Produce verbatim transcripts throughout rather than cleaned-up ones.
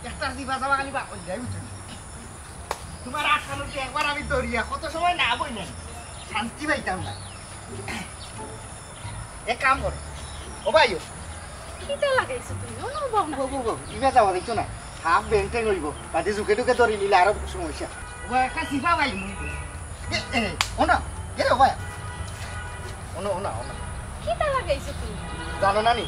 একটা জিবা যাওয়া খালি বাপ হইলে, বুঝছো নি? তোমার আটকানোর কি একবার আমি দরিয়া, কত সময় না বই নাই, শান্তি পাইতাম না। এক কাম করো, ও ভাই, ও কিতা লাগাইছো তুমি? ও না, বউ, বউ, বউ, বউ, ইবা যাওয়া দেখছো না? হাফ বেন্টেন হইব, বাদে জুকে টুকে ধরি নিলে আরো সমস্যা। ও ভাই, একটা সিফা ভাই, এ, এ, ও না, এ রে, ও ভাই, ও না, ও না, ও না। কিতা লাগাইছো তুমি? জানো না নি,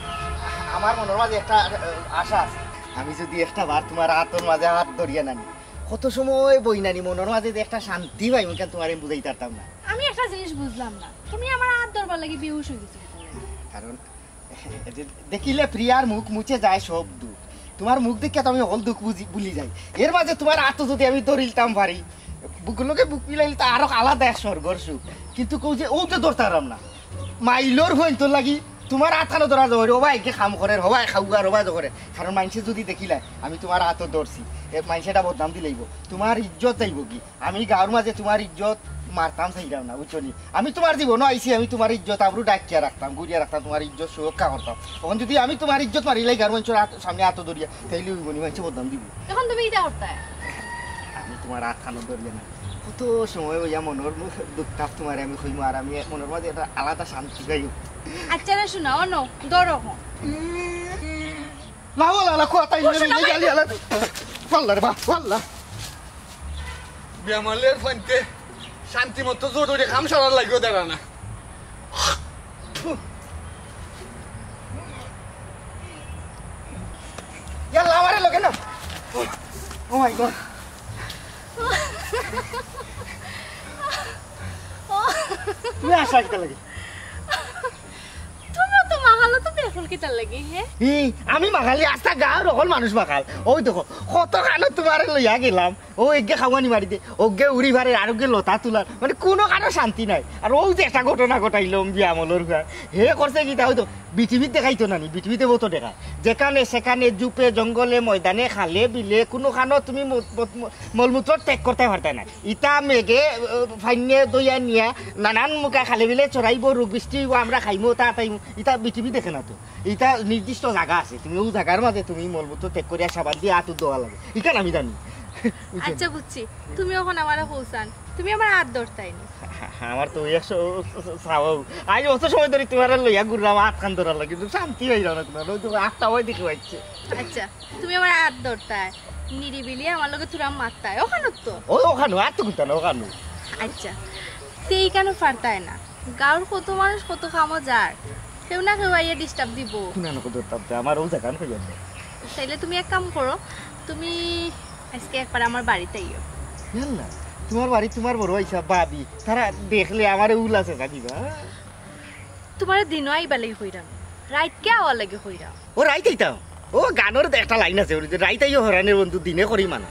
আমার মনের মাঝে একটা, আহ, আশা আছে। আমি যদি একটা বার তোমার হাতর মাঝে হাত ধরিয়া নানি, কত সময় বই নানি, মনের মাঝে যে একটা শান্তি পাই, মুখে তোমার আমি বুঝাই পারতাম না। আমি একটা জিনিস বুঝলাম না, তুমি আমার হাত ধরবার লাগি বেহুশ হয়ে গেছো কি করে? কারণ এই যে দেখিলে প্রিয়ার মুখ মুছে যায় সব দুঃখ। তোমার মুখ দেখে তো আমি হল দুঃখ বুঝি, ভুলি যাই। এর মাঝে তোমার আতো যদি আমি ধরিলতাম পারি, বুকের লগে বুক মিলাইলে তো আরো আলাদা এক স্বর্গর সুখ। কিন্তু কও যে, ও তো ধরতাম না। মাইলর হইন তোর লাগি তোমার আত খানো ধরা যাবে, ও ভাই, কে কাম করে, ও ভাই, খাউগার, ও ভাই, করে। কারণ মাইনষে যদি দেখিলায় আমি তোমার আতো ধরছি, এ মাইনষে এটা বদনাম দিলাইব, তোমার ইজ্জত যাইব কি? আমি গাঁওর মাঝে তোমার ইজ্জত মারতাম চাইরাম না, বুঝছো নি? আমি তোমার জীবনও আইছি, আমি তোমার ইজ্জত আবরু ডাকিয়া রাখতাম, গুরিয়া রাখতাম, তোমার ইজ্জত সুরক্ষা করতাম। এখন যদি আমি তোমার ইজ্জত মারিলাই গাঁওর মানষর আত-, সামনে আতো ধরিয়া, তাইলে ওই মনি মানষে বদনাম দিব। এখন তুমি ইটা করতায়? আমি তোমার আত খানো ধরিয়া না, কত সময় হইয়া মনর মু-, দুঃখ তাপ তোমারে আমি কইমু, আর আমি মনর মাঝে একটা আলাদা শান্তি পাই। আচ্ছা রে, শোনা, অনো, ধরো এখন। লা, লা, লা, লা, কোয়া তাই ও, শোনা, ভাই। আল্লাহ রে বা, আল্লাহ। বেমালের ফাইনতে শান্তি মতো জরুরি কাম সারার লাগিও দাঁড়া না। ইয়াল্লা, আমারে লগে না। Oh my God। তুমি আসা কিতা লাগে? তুমিও তো মাগালো, তুমি এখন কিতার লাগি, হে? ই, আমি মাগালি, আস্তা গাঁওর হকল মানুষ মাগাল। ওই দেখো, কত খানো তোমারে লইয়া গেলাম। ও এগে খাওয়ানি মারি দে, ওগে উড়ি ফারে, আর ওগে লতা তুলার, মানে কোনো কারো শান্তি নাই। আর ও যে একটা ঘটনা ঘটাইলাম বিয়া আমলর ঘর, হে করছে কিতা হয়তো বিটিভিত দেখাইতো না নি, বিটিভিতে বহুত দেখা। যেখানে সেখানে জুপে জঙ্গলে ময়দানে খালে বিলে কোনো খানো তুমি ম-, ম-, ম-, মলমূত্র ত্যাগ করতে পারতে না। ইতা মেঘে, আহ, ফাইনে দইয়া নিয়া নানান মুখা খালে বিলে চড়াইব, রোগ বৃষ্টি হইব, আমরা খাইমু, তা তাইমু। ইতা বিটিভি দেখে না তো। ইতা নির্দিষ্ট জাগা আছে, তুমি ওই জাগার মাঝে তুমি মলমূত্র ত্যাগ করিয়া সাবান দিয়া আত ধোয়া লাগে, ইখান আমি জানি। বুঝছো? আচ্ছা, বুঝছি, তুমি এখন আমারে কইছান, তুমি আমার আত ধরতায় নি। আমার তো ওই একশো চাওয়াও। আজ অত সময় ধরে তোমার লইয়া ঘুরলাম, আত খান ধরার লাগে, কিন্তু শান্তি পাইলাম না তোমার, ওই তো আতটা ওই দিকে পাইছে। আচ্ছা, তুমি আমার আত ধরতায়, নিরিবিলি আমার লগে থুড়া মাততায়, ওখানো তো। ও, ওখানো, আর তো ঘুরতাম না, ওখানো। আচ্ছা, তে ইখানো পারতায় না। গাঁওর কত মানুষ কত কামো যার, কেউ না কেউ আইয়া disturb দিব। কুনানো কত disturb দেয়, আমার ও জাগান কই যাবে? তাইলে তুমি এক কাম করো, তুমি আজকে একবার আমার বাড়িত আইও। ইয়াল্লা, তোমার বাড়িত তোমার বড় ভাইসাব, ভাবি, তারা দেখলে আমারে উলা ছেকা দিবা। তোমারে দিনো আইবার লাগি কইরাম, রাইতকে আওয়ার লাগি কইরাম। ও রাইত আইতাম। ও গানর একটা line আছে, ওই যে, "রাইত আইও হরানের বন্ধু, দিনে করি মানা।"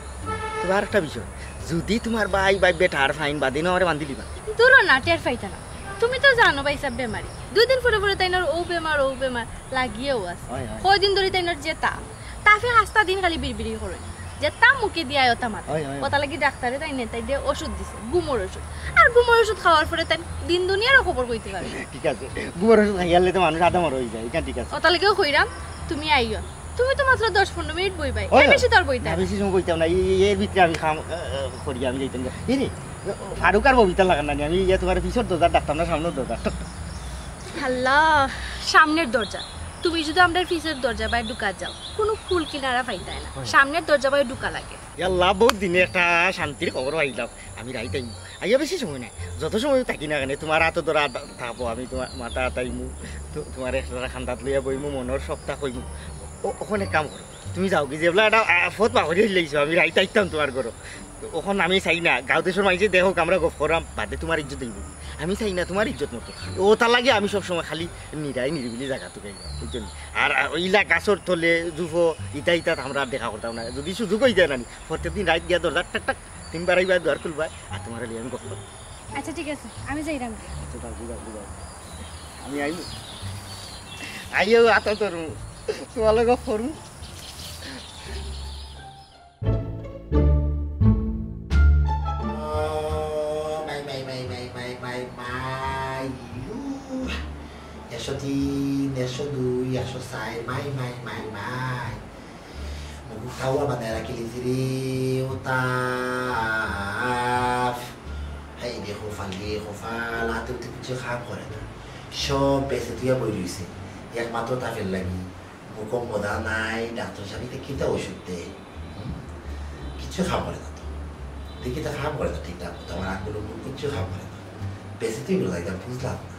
তবে আর একটা বিষয়, যদি তোমার ভাই, ভাই বেটার ফাইন বাদে না আমারে বান্ধি দিবা। দূরও না, টের পাইতা না। তুমি তো জানো ভাইসাব বেমারি। দুই দিন পরে পরে তাইনর ও বেমার, ও বেমার লাগিয়াও আছে। হয়, হয়। কয়দিন ধরি তাইনর যে তাপ, তাপে আস্তা দিন খালি বিড়বিড়ি করে। যে তাপ মুখে দিয়া আয়, ও তা মাথা। হয়, হয়। ওটা লাগি ডাক্তারে তাইন তাইরে ওষুধ দিছে, ঘুমর ওষুধ। আর ঘুমর ওষুধ খাওয়ার পরে তাইন দিন দুনিয়ারও খবর কইতে পারে। ঠিক আছে, ঘুমর ওষুধ খাইয়ালে তো মানুষ আধা মরা হয়ে যায়, ইখান ঠিক আছে। ওটা লাগিও কইরাম, তুমি আইও। তুমি তো মাত্র দশ পনেরো মিনিট বইবায়, ওই এর বেশি তো আর বইতায় না, না। বেশি সময় বইতাম না। এই, এই, এর ভিতরে আমি কাম, আহ, আহ, করি, আমি যাইতাম। এই রে, ফারুক আর ববিতা লাগান না নি, আমি ইয়া তোমার পিছর দরজা ডাকতাম না, সামনের দরজা। আল্লাহ, সামনের দরজা। তুমি যদি আমরার পিছর দরজা বায় ঢুকা যাও, কোনো কুল কিনারা পাইতায় না। হয়। সামনের দরজা বায় ঢুকা লাগে। ইয়াল্লা, বহুত দিনে একটা শান্তির খবর পাইলাম। আমি রাইত আইমু। আইয়া বেশি সময় নাই। যত সময় থাকি না কেনে, তোমার আতো ধরা থাকবো, আমি তোমার মাথা আতাইমু, তো-, তোমার একটা খান্দাত লইয়া বইমু, মনর সবটা কইমু। ও-, ওখানে কাম করো। তুমি যাওগি, যেবলা একটা, আ, ফত পাহরি লাইছো, আমি রাইত আইতাম তুমার ঘরো। অখন আমি চাই না, গাঁও দেশর মাইনষে দেখউক আমরা গফ কররাম, বাদে তুমার ইজ্জত অইবো। আমি চাই না তুমার ইজ্জত মরতো। অতার লাগি আমি সব সময় খালি নিরাই নিরিবিলি জাগাত যাইরাম, বুঝছো নি? আর, আ, ইলা গাছর তলে, জুফো, ইতা ইতাত আমরা আর দেখা করতাম না। যুদি সুযোগ অই যায় না নি, প্রত্যেক দিন রাইত গিয়া দরজা টাক টাক, তুমি বারাইবায়, দুয়ার খুলবায়, আর তুমারে লইয়া আমি গফ করমু। আচ্ছা, ঠিক আছে, আমি যাইরাম। আচ্ছা, যাও, যাও, যাও। আমি আইমু। আইও, আতো ধরমু। তুমার লগে গফ করমু। মাই, মাই, মাই, মাই, মাই, মাই, মাই, ইউ। একশো তিন, একশো দুই, একশো চাইর, মাই, মাই, মাই, মাই। মুখ খাওয়া বানায় রাখিলিছি রে, ও তাফ। হায় রে কপাল রে কপাল, আতে উতে কিচ্ছু কাম করে না। সব বেচি থইয়া বই রইছে, একমাত্র তাফর লাগি। মুখো মজা নাই, ডাক্তার সাবে কিতা ওষুধ দেয়? হুম? কিচ্ছু কাম করে না তো। দেখি তো কাম করে না ঠিকঠাক মতো, আমার আঙ্গুল উঙ্গুল কিচ্ছু কাম করে না। বেচি থইয়া বই রইছে, বুঝলাম না।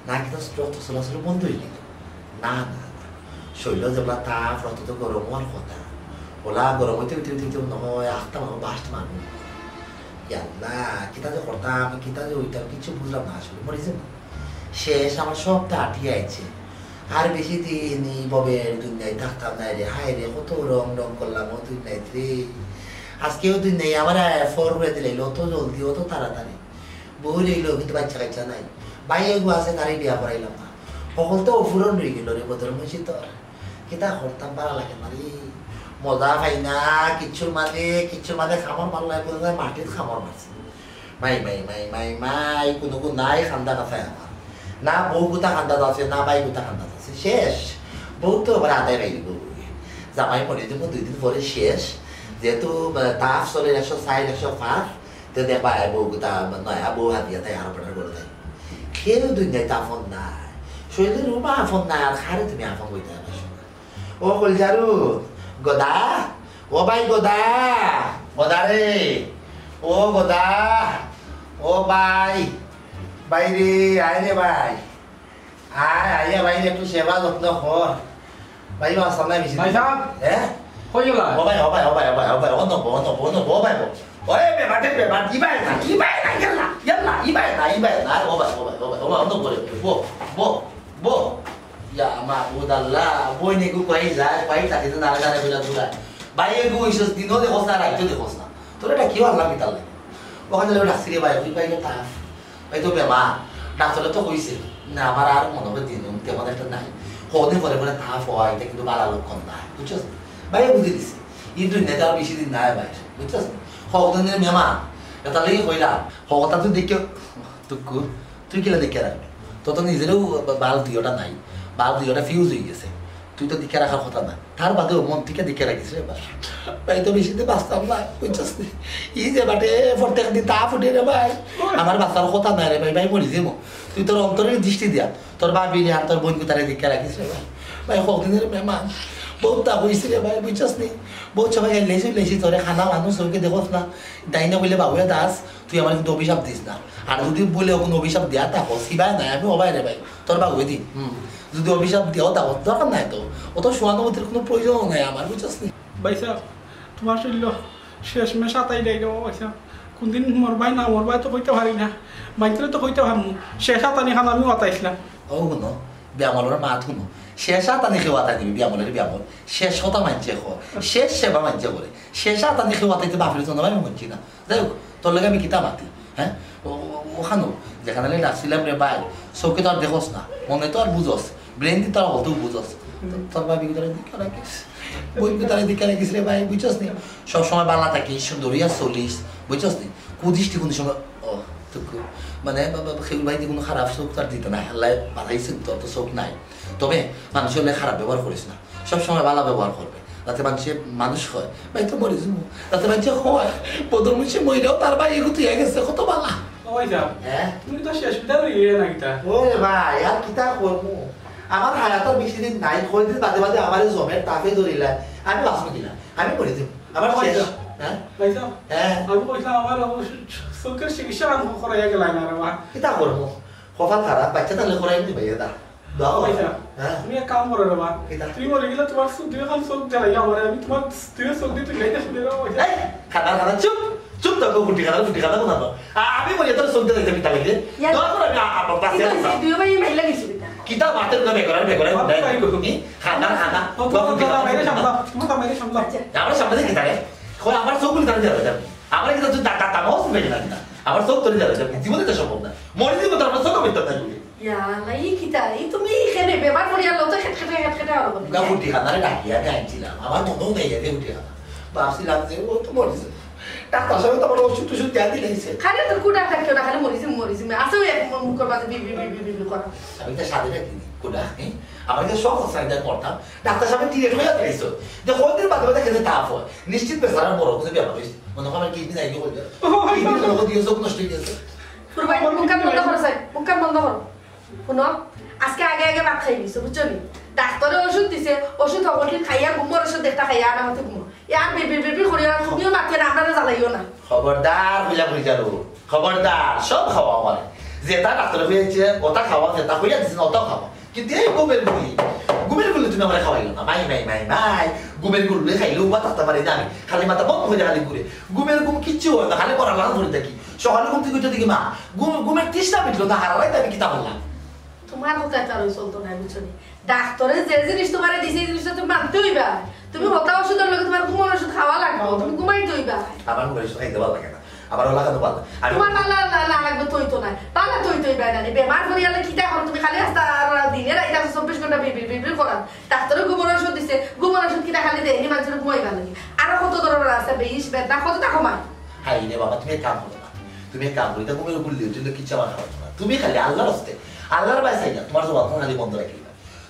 না কিতা রক্ত চলাচল বন্ধ অই গেল? না, না, না। শরীরো যেবলা তাফ, রক্ত তো গরম অওয়ার কথা। অলা গরম অইতে অইতে অইতে অইতে মনে অয় আখতা মানুষ বাস্ট মানুষ। ইয়াল্লা, কিতা যে করতাম, কিতা যে অইতাম, কিচ্ছু বুঝলাম না আসলে। মরি যাইমু। শেষ, আমার সবতা আটিয়া আইছে। আর বেশি দিন ই ভবের দুনিয়াত থাকতাম নায় রে, হায় রে, কত রং রং করলাম অউ দুনিয়াত রে। আজকে অউ দুনিয়ায় আমারে ফর করি দিলাইলো, অত জলদি, অত তাড়াতাড়ি। বউ রইলো, কিন্তু বাইচ্চা কাইচ্চা নাই। ভাই এগু আছে, তারে বিয়া করাইলাম না। হকলতা অপূরণ রই গেল রে, বদর মুন্সি তোর। কিতা করতাম, ভালা লাগে না রে। মজা পাই না, কিচ্ছুর মাঝে, কিচ্ছুর মাঝে কামড় মারলে বুঝা যায় মাটিত কামড় মারছে। মাই, মাই, মাই, মাই, মাই, কুনুগু নাই কান্দাত আছে আমার। না বউ গুতা কান্দাত আছে, না ভাই গুতা কান্দাত আছে। শেষ। বউ তো আবার আদায় পাইল বউ। জামাই মরি যাইমু দুই দিন পরে শেষ। যেহেতু, আহ, তাফ চলের একশো চাইর, একশো পাঁচ, তে দেখবায় বউ গুতা নয়া বউ হাদিয়া তাই আরো বেটার করে দেয়। কেউ দুনিয়াত আপন নাই। শরীরর রুমা আপন নাই, আর কারে তুমি আপন কইতায় পারো না। ও কলজারু, গদা, ও ভাই গদা, গদা রে, ও গদা, ও ভাই, ভাই রে, আয় রে ভাই। আয়, আইয়া ভাই একটু সেবা যত্ন কর। ভাই, ও আসসালাম আলাইকুম। ভাই সাহেব। হ্যাঁ? কই গেলা? ও ভাই, ও ভাই, ও ভাই, ও ভাই, ও ভাই, ও নব, ও নব, ও নব, ও ভাই, ও। ওই বেবাটে বেবাট, ইবায় না, ইবায় না, ইয়াল্লা, ইয়াল্লা, ইবায় না, ইবায় না। ও ভাই, ও ভাই, ও ভাই, ও ভাই, ও নব রে, বো, বো, বো। ইয়া মাবুদ আল্লাহ, বইন এগু কই যায়, কই থাকে যে নারে নারে বেলা দূরায়। ভাই এগু ইসস দিনও দেখোস না, রাইতও দেখোস না। তোর এটা কি আল্লাহ পিতার লাগে? ওখানে লোক ডাকছি রে ভাই, তুই ভাই তা ভাই তো বেমার, ডাক্তারে তো কইছে, না, আমার আর মনে হয় দিন তেমন একটা নাই। কদিন পরে পরে তাপ অয়, এটা কিন্তু ভালা লক্ষণ নায়, বুঝছস? ভাই বুঝি দিছে, ই দুনিয়াত আর বেশি দিন নাই ভাই, বুঝছস? কদিনের মেহমান, এটা লাগি কইলাম, হকলতা তুই দেখে, তুই কু-, তুই কিলা দেখে রাখবি? তোর তো নিজেরও বা-, বাল্ব দুইটা নাই, বাল্ব দুইটা ফিউজ অই গেছে। তুই তো দিকে রাখার কথা না, তার বাদেও মন থেকে দিকে রাখিস রে ভাই। ভাই তো বেশি দিন বাঁচতাম না, বুঝছস নি? ই যে বাটে প্রত্যেক দিন তাপ উঠে রে ভাই, আমার বাঁচার কথা নাই রে ভাই, ভাই মরি যাইমু। তুই তোর অন্তরের দৃষ্টি দিয়া তোর ভাবিরে আর তোর বইন গুতারে দিকে রাখিস রে ভাই। ভাই কদিনের মেহমান, বহুত তাপ অইছে রে ভাই, বুঝছস নি? বহুত সময় গেলে লেসি লেসি তোরে খানা মানুষ চোখে দেখোস না, তাই না বলে বাবুয়ে দাস, তুই আমার কিন্তু অভিশাপ দিস না। আর যদি বলে কোনো অভিশাপ দেয়া থাকস, সিবায় নাই, আমি অবায় রে ভাই, তোর বাবুয়ে দি। হুম। যদি অভিশাপ দেও থাকস, দরকার নাই তো। অত সহানুভূতির কোনো প্রয়োজনও নাই আমার, বুঝছস নি? ভাই সাহেব, তোমার শরীর শেষমেশ আতাই দেয় রে ভাই সাহেব। কোনদিন মরবায় না মরবায় তো কইতে পারি না, মাইনষরে তো কইতে পারমু। শেষ আতানি খান আমিও আতাইছিলাম। ও হুনো, বিয়ামলর মাত হুনো। শেষ আতানি কেউ আতাই দিবি, বিয়ামলর বিয়ামল। শেষ কথা মানষে কয়, শেষ সেবা মানষে করে। শেষ আতানি কেউ আতাইতে বাপরে তো নয়, আমি মানছি না। যাই হোক, তোর লগে আমি কিতা মাতি, হ্যাঁ? ও, ও, ওখানো, যেখানে আমি ডাকছিলাম রে ভাই, চোখে তো আর দেখোস না, মনে তো আর বুঝোস, ব্রেন দি তো আর অত বুঝোস। হুম। তোর ভাবি তারে দিকে রাখিস, বইন তারে দিকে রাখিস রে ভাই, বুঝছস নি? সবসময় ভালা থাকিস, সুন্দর অইয়া চলিস, বুঝছস নি? কুদৃষ্টি কোনো সময়, ও, তো কু-, মানে, বা-, বা-, কেউ ভাই কোনো খারাপ চোখ তার দিতে না, আল্লাহ বানাইছেন, তোর তো চোখ নাই। তবে মানুষের লগে খারাপ ব্যবহার করিস না, সবসময় ভালা ব্যবহার করবে, যাতে মানুষে মানুষ হয়। ভাই তো মরে যাবো, যাতে মানুষে হয়, বদর মুন্সি মইরাও তার ভাই এগু তুই গেছে, কত ভালা। ও ভাই সাহেব, হ্যাঁ? তুমি তো শেষ বিদায় লইলে না কিতা? ওরে ভাই, আর কিতা করবো? আমার হায়াত আর বেশি দিন নাই, কয়দিন বাদে বাদে আমার এই জমের তাপে ধরিলা, আমি বাঁচবো কিনা? আমি মরে যাবো। আমার ও ভাই শেষ। সাহেব, হ্যাঁ? ভাই সাহেব, হ্যাঁ। আমি কইছিলাম আমার চোখের চিকিৎসা আরম্ভ করাইয়া গেলাই না রে বা। কিতা করবো? কপাল খারাপ, বাচ্চা তাহলে করাই নি ভাইয়া দা। দোয়া করো। হ্যাঁ। তুমি এক কাম করো রে বা। কিতা? তুমি মরি গেলে তোমার চোখ দিয়ে খালি চোখ জ্বালাইয়া আমার, আমি তোমার দুই চোখ দিয়ে তুই লাইতে শুনে রে বা। এই, খানা, খানা, চুপ। চুপ থাকো, ফুটি খানা, ফুটি খানা, কোন আবার? আ-, আমি মরি তোর চোখ দিয়ে লাইতে কিতা লাগে? ইয়া। দোয়া করো, আমি আ-, আ-, বাঁচিয়া কিতা থাকতাম। হইছে? দুই ভাই মাইলা গেছো কিতা? কিতা মাতের না বেকরার, বেকরার, আমার বেকরার। তাই কইবো। হুম? খানা, খানা, ও, দোয়া তোমার ফুটি খানা, দাদা মাইরে ফুটি খানা। সামলা, তোমার দাদা মাইরে সামলা। আচ্ছা। আমার সামনে দিয়ে কিতা রে? কই আমার চোখ গুলি তারা জ্বালা যাবে। আমার কিতা তুই তা-, তা-, তামাও শুনবে না কিতা? আমার চোখ তোরে জ্বালা যাবে। জীবনে তো সম্ভব না। মরে জীবন তো আমার চোখ বেতন না বলে। ইয়া আল্লাহ, ই কিতা? ই তুমি ইখানে বেমার করিয়া লও তো খেট খেটে, খেট খেটে আরো বলে। গা ফুটি খানারে ডাকিয়া আমি আনছিলাম। আমার মনেও নেই এতে ফুটি খানা। ভাবছিলাম যে ও তো মরিছে। ডাক্তার সাহেব তো আমার ওষুধ টষুধ দিয়া দিলাইছে। খালি তো কুড়া খাচ্ছ না, খালি মরিছে, মরিছে। আছে ওই এক মু-, মুখের মাঝে বি, বি, বি, বি, বি, বি করা। আমি তো সাথে রাখিনি, কুড়া, হ্যাঁ? আমার তো শখ আছে, আমি তাই করতাম। ডাক্তার সাহেব টিরেট হইয়া দিলাইছে। যে কয়দিন বাদে বাদে খেতে তাপ হয়। নিশ্চিত বেচারার বড় কোনো ব্যাপার হয়েছে। মনে হয় আমার কিডনি নাই কি বলবে। কিডনি মনে হয় দিয়ে চোখ নষ্ট হয়ে গেছে। তোর ভাই, মুখ কান বন্ধ করো, স্যার। মুখ কান বন্ধ করো। শুনো, আজকে আগে আগে ভাত খাই নিছো, বুঝছো নি? ডাক্তারে ওষুধ দিছে, ওষুধ হকলটি খাইয়া ঘুমোর ওষুধ একটা খাইয়া আনা মতো ঘুমো। ইয়ার বিড় বিড় বিড় বিড় করিও না, তুমিও মাতিও না, আমরারে জ্বালাইও না। খবরদার, কইলা কই যারো? খবরদার, সব খাওয়া আমার। যেটা ডাক্তারে কইছে, ওটা খাওয়া, যেটা কইয়া দিছে, ওটাও খাওয়া। কিন্তু এই ঘুমের গুলি, ঘুমের গুলি তুমি আমারে খাওয়াইও না। মাই, মাই, মাই, মাই। ঘুমের গুলি খাইলে উবা থাকতে পারি না আমি। খালি মাথা বন্ধ করে খালি ঘুরে। ঘুমের ঘুম কিচ্ছু হয় না, খালি পড়া লাগা ধরে থাকি। সকালে ঘুম থেকে উঠে দেখি মা, ঘুম, ঘুমের তৃষ্ণা মিটলো না, হারা রাইত আমি কিতা করলাম? তোমার কথা তো আর ওই চলতো না, বুঝছো নি? ডাক্তারে যে জিনিস তোমারে দিছে, এই জিনিসটা তুমি মানতে হইবা। তুমি হতা ওষুধের লগে তোমার ঘুমের ওষুধ খাওয়া লাগবে, তুমি ঘুমাইতে হইবা। আমার ঘুমের ওষুধ খাইতে ভালো লাগে না, আমার ওলা খাতে ভালো লাগে। আমি তোমার ভালো না, না লাগবে তো হইতো না, ভালো তো হইতো হইবা না। বেমার করি আলে কিতা করো তুমি? খালি আস্তা আর দিনে রাইতে আস্তা চব্বিশ ঘন্টা বিড় বিড় বিড় বিড় করা। ডাক্তারে ঘুমের ওষুধ দিছে, ঘুমের ওষুধ কিনা খালি দেয়নি মানুষের ঘুমাইবার লাগে। আরো কত ধরনের আছে, বেইশ বেদনা, কত তা কমায়। হাই রে বাবা, তুমি এক কাম করো না, তুমি এক কাম করো, এটা ঘুমের উপর লিও, কিন্তু কিচ্ছু আমার খাওয়া না। তুমি খালি আল্লাহর হস্তে, আল্লাহর বাই চাই না, তোমার জবান খালি বন্ধ রাখি।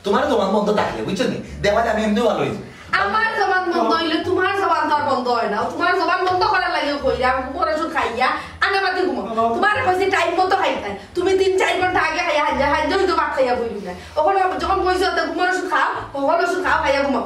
তোমার জবান বন্ধ থাকলে, বুঝছো নি? দেওয়ালে আমি এমনিও ভালো হইছি। আমার জবান বন্ধ হইলে তোমার জবান তো আর বন্ধ হয় না। তোমার জবান বন্ধ করার লাগে কইরা, আমি ঘুমের ওষুধ খাইয়া, আনাবাতি ঘুমাও। তোমার কইছি টাইম মতো খাইতে। তুমি তিন চার ঘন্টা আগে খাইয়া হাইজা, হাইজা হইতো ভাত খাইয়া বই না। ওখানে যখন কইছো, তো ঘুমের ওষুধ খাও, ওখানে ওষুধ খাও, খাইয়া ঘুমাও।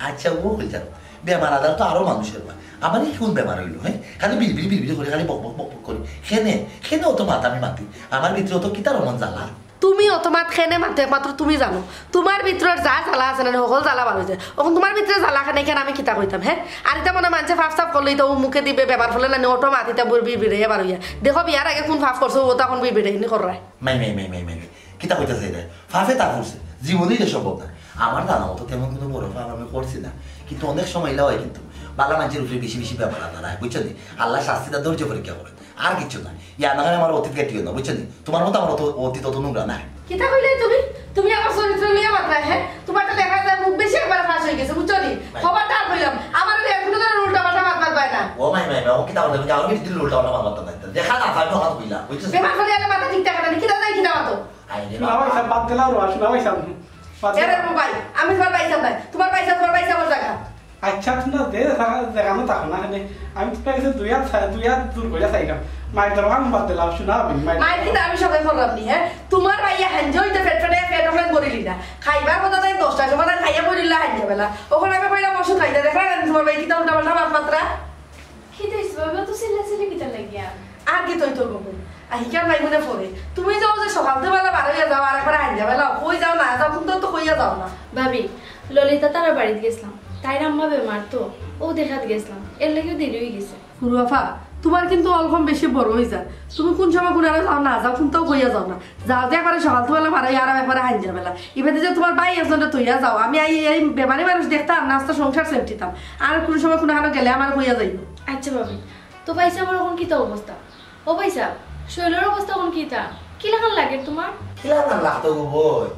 আচ্ছা, ও হয়ে যাও। বেমার আজার তো আরো মানুষের হয়। আমার এই কোন বেমার হইলো, হ্যাঁ? খালি বিড় বিড় বিড় বিড় করে, খালি বক বক বক বক করে। খেনে, খেনে অত মাত আমি মাতি। আমার ভিতরে অত কিতার অমন জ্বালা। তুমি অত মাত খেনে মাতো, একমাত্র তুমি জানো। তোমার ভিতরের যা জ্বালা আছে না, হকল জ্বালা বার হয়ে যায়। এখন তোমার ভিতরে জ্বালা খেনে কেন আমি কিতা কইতাম, হ্যাঁ? আর এটা মনে মানছে ফাফ সাফ করলে তো মুখে দিবে বেমার ফলে না, অত মাত এটা বুড় বিড় বিড়ে বার হইয়া। দেখো বিয়ার আগে কোন ফাফ করছো, ও তো এখন বিড় বিড়ে হিনি কররায়। মাই, মাই, মাই, মাই, মাই, মাই। কিতা কইতা চাই রে? ফাফে তা করছে। জীবনেই তো সম্ভব না। আমার জানা মতো তেমন কোনো বড় ফাফ আমি করছি না। কিন্তু অনেক সময় ইলা হয় কিন্তু। বালা মানুষের উপরে বেশি বেশি বেমার আজার হয়, বুঝছো নি? আল্লাহ শাস্তিটা ধৈর্য পরীক্ষা করে। আর কিচ্ছু না। ইয়া না হয় আমার অতীত কাটিও না, বুঝছো নি? তোমার মতো আমার অত-, অতীত অত নোংরা না। কিতা কইলে তুমি? তুমি আমার চরিত্র লইয়া মাতলায়, হ্যাঁ? তোমার তো দেখা যায় মুখ বেশি একবার ফাঁস হয়ে গেছে, বুঝছো নি? ভাই। খবরদার কইলাম, আমার লগে কোনো ধরনের উল্টা পাল্টা মাত মাতবায় না। ও মাই, মাই, মাই, ও কিতা বলতে? আমি কারোর বিরুদ্ধে উল্টা পাল্টা মাত মাততাম না। দেখা না, আমি ওখানে কইলাম, বুঝছো? বেমার করে আলে মাথা ঠিক থাকে না, কিতা যায় কিতা মাতো? আই রে শোনা বাবা। ভাই সাহেব, বাদ দিলাও রে, শোনা ভাই সাহেব। বাদ এরে দিলাও। বাবা ভাই, আমি তোমার ভাই সাহেব নাই। তোমার ভাই সাহেব, তোমার ভাই সাহেব জায়গা। আচ্ছা, শোনা, যে থাকা, যেখানে থাকো না, এখানে আমি তোমার কাছে দুই হাত চা-, দুই হাত জোর করে চাইলাম। মায়ের দরকার আমি বাদ দিলাম, শোনা ভাই, মায়ের মায়ের কিতা আমি সবাই করলাম নি, হ্যাঁ? তোমার ভাইয়া হাঞ্জা হইতে ফেট ফেটে ফেট ওখানে বলিলি না। খাইবার কথা তাই দশটার সময় তাই খাইয়া বলিলা হাঞ্জা বেলা। ওখানে আমি কইলাম ওষুধ খাইতে, দেখলাম না তোমার ভাই কিতা উল্টা পাল্টা মাত মাতরা। কিতা হইছে বাবা? তো চিল্লা চিল্লি কিতা লাগিয়া? আর কিতা হইতো গো? আর হিকার নাই মনে পড়ে। তুমি যাও যে সকাল বেলা বার হইয়া যাও, আর একবার হাঞ্জা বেলা কই যাও না যাও, কিন্তু তো কইয়া যাও না। ভাবি, ললিতা তারা বাড়িত গেছিলাম, তাইর আম্মা বেমার তো, ও দেখাত গেছিলাম, এর লাগিও দেরি হয়ে গেছে। ফুরুয়াফা, তোমার কিন্তু অলকম বেশি বড় হয়ে যায়। তুমি কোন সময় কোনারে যাও না যাও, কোনটাও কইয়া যাও না। যাও যে একবারে সকাল বেলা বার হইয়া আর একবারে হাঞ্জা বেলা। ইবাদে যে তোমার ভাই একজনরে থইয়া যাও, আমি এই, এই বেমারি মানুষ দেখতাম না, আস্তা সংসার সেমটিতাম। আর কোন সময় কোনাখানো গেলে আমার কইয়া যাইও। আচ্ছা ভাবি, তো ভাই সাহেব এখন কিতা অবস্থা? ও ভাই সাহেব, শরীরের অবস্থা এখন কিতা? কিলাখান লাগে তোমার? কিলাখান লাগতো গো বই?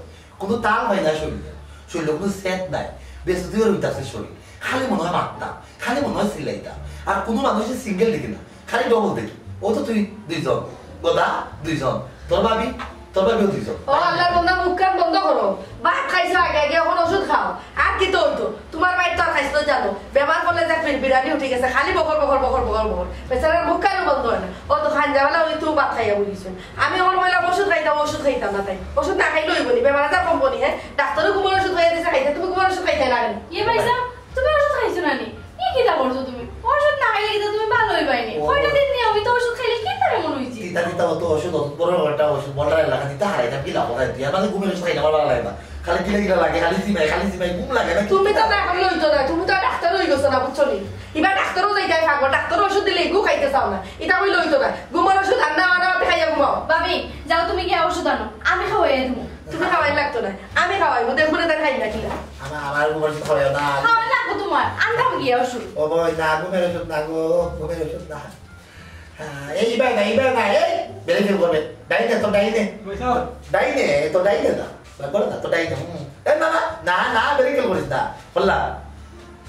কোনো তাল হয় না শরীরে, শরীরে কোনো সেট নাই, বেশ দুই রুই আছে শরীর, খালি মনে হয় মারতাম, খালি মনে হয় চিল্লাইতাম। আর কোনো মানুষের সিঙ্গেল দেখি না, খালি ডবল দেখি। ও তো তুই দুইজন, গদা দুইজন, তোর ভাবি, তোর ভাবিও দুইজন। ও আল্লাহর বন্দা, মুখ কান বন্ধ করো। ভাত খাইছো আগে আগে, এখন ওষুধ খাও। আর কিতা হইতো? তোমার ভাই তো আর খাইছো জানো, বেমার করলে যা বিড়-, বিড়ানি উঠে গেছে, খালি বকর বকর বকর বকর বকর। বেচারার মুখ কানও বন্ধ হয় না। ও তো খান যাবেলা ওই তো ভাত খাইয়া বলিছো। আমি এখন কইলাম ওষুধ খাইতাম, ওষুধ খাইতাম না তাই। ওষুধ না খাইলে হইব নি, বেমার আজার কমবো নি, হ্যাঁ? ডাক্তারও ঘুমের ওষুধ খাইয়া দিছে খাইতে, তুমি ঘুমের ওষুধ খাইতে না কেন? ইয়ে ভাই সাহেব, তুমি ওষুধ খাইছো না নি? ই কিতা করছো তুমি? ওষুধ না খাইলে কিতা তুমি ভালো হইবাই নি? ও। কয়টা দিন নিয়ে আমি তো ওষুধ খাইলে কি তার এমন হইছে? তিন তা দিতা অত ওষুধ, অত বড় একটা ওষুধ, বলটা এলাকা দিতে হারাই, তা কি লাভ হয়? তুই আমার ঘুমের ওষুধ খাই না, আমার ভালো লাগে না। খালি গিলা গিলা লাগে, খালি সিমাই, খালি সিমাই, ঘুম লাগে না। তুমি তো আর এখন লইতো না, তুমি তো আর ডাক্তার অই গেছো না, বুঝছো নি? ইবা ডাক্তারও যাইতায় পাগল, ডাক্তার ওষুধ দিলে এগু খাইতে চাও না। ইতা কই লইতো না, ঘুমের ওষুধ আর না, না, না, খাইয়া ঘুমাও। ভাবি, যাও তুমি গিয়া ওষুধ আনো, আমি খাওয়াইয়া দিমু। তুমি খাওয়াই লাগতো না, আমি খাওয়াইমু, দেখবো না তার খাই না কিনা। আমার, আমার ঘুমের ওষুধ খাওয়াইও না। খাওয়াই লাগবো তোমার, আনতাম গিয়া ওষুধ। ও বই, না, ঘুমের ওষুধ না গো, ঘুমের ওষুধ না। হ্যাঁ, এই ইবায় না, ইবায় না, এই, বেরিকেল করবে। ডাইনে তো, ডাইনে। বৈশাখ। ডাইনে, তো ডাইনে না। বলো না, তো ডাইনে, হুম। এ, না, না, না, না, বেরিকেল করিস না। বললা।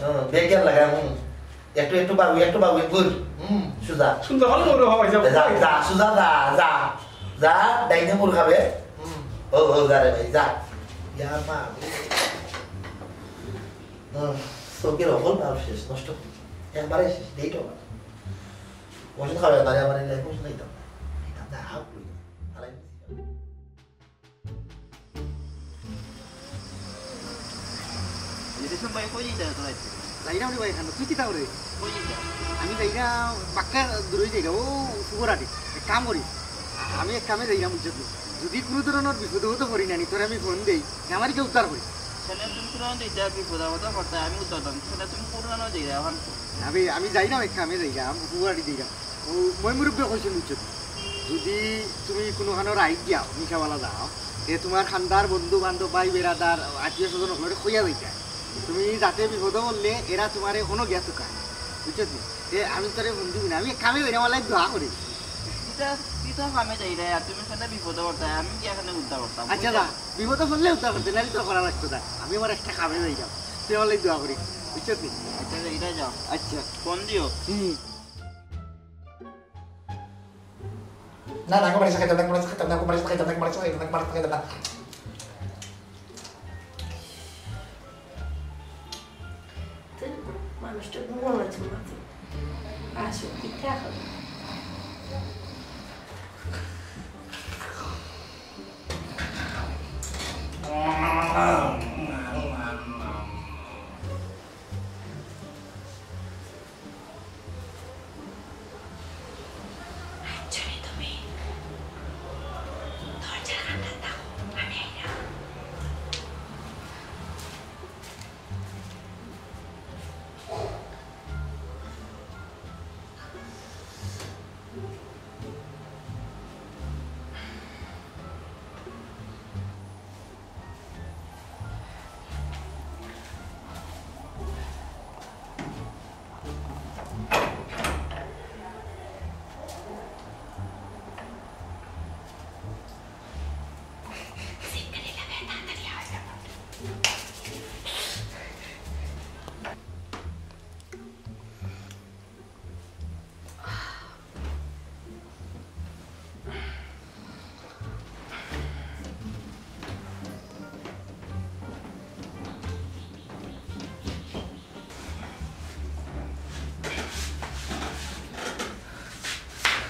হুম, বেরিকেল লাগা, হুম। একটু, একটু বাবু, একটু বাবু, good। হুম, সুজা। সুন্দর হলো ওরে বাবা, এই যে যা, যা, সুজা, যা, যা। যা, ডাইনে মুড় খাবে। হুম, ও, ও, যা রে ভাই, যা। ইয়া মা। হুম, চোখের অকল আর শেষ, নষ্ট। একবারে শেষ, নেই তো। ওষুধ খাবে, তাহলে আবার এই life ওষুধ খাইতাম। খাইতাম না, হাফ করি। আলাই বুঝি যাবে। রেশম ভাই, কই যাইতে তোরা আজকে? যাইরাম রে ভাই, এখানে। তুই কিতা করে? কই যাইতে? আমি যাইরাম, বাক্কা দূরে যাইরাম, ও সুগরাটি। এক কাম করি, আমি এক কামে যাইরাম, বুঝছত নি? যদি কোনো ধরনের বিপদে হতে পড়ি না নি, তোরে আমি ফোন দেই, আমারে কেউ উদ্ধার করি। সেনে তুমি কোনো দিতে বিপদ আপদ করতে, আমি উদ্ধার দাম। সেনে তুমি পুরানো যাইরা এখন। না বে, আমি যাইরাম, এক কামে যাইরাম, সুগরাটি যাইরাম। ও, মই মুরব্বী কইছে, বুঝছো? যদি তুমি কুনুখানো রাইত যাও, নিশাওয়ালা যাও, তে তুমার খান্দার বন্ধু বান্ধব, ভাই বেরাদার, আত্মীয় স্বজন অকলরে কইয়া যাইতা। তুমি যাতে বিপদো পড়লে এরা তুমারে অনো গিয়া তুকায়, বুঝছো নি? তে আমি তোরে ফোন দিমু না, আমি কামে বেরোবার লাগি দোয়া করি। কিতা, কিতা কামে যাইরায়, আর তুমি কেনে বিপদো পড়তায়, আমি গিয়া কেনে উদ্ধার করতাম? আচ্ছা, যা, বিপদো পড়লে উদ্ধার করতে, নাইলে তো করা লাগতো না। আমি আমার একটা কামে যাইরাম, তুই আমার লাগি দোয়া করি, বুঝছো নি? আচ্ছা, যাইরায় যাও। আচ্ছা। ফোন দিও। হুম। না, না, কুমার সাথে খাইতাম না, কুমার সাথে খাইতাম না, কুমার সাথে খাইতাম না, কুমার সাথে খাইতাম না, কুমার সাথে খাইতাম না। তো মানুষটা ঘুমানো আছে মাঝে। আসো, পিঠা খাবো।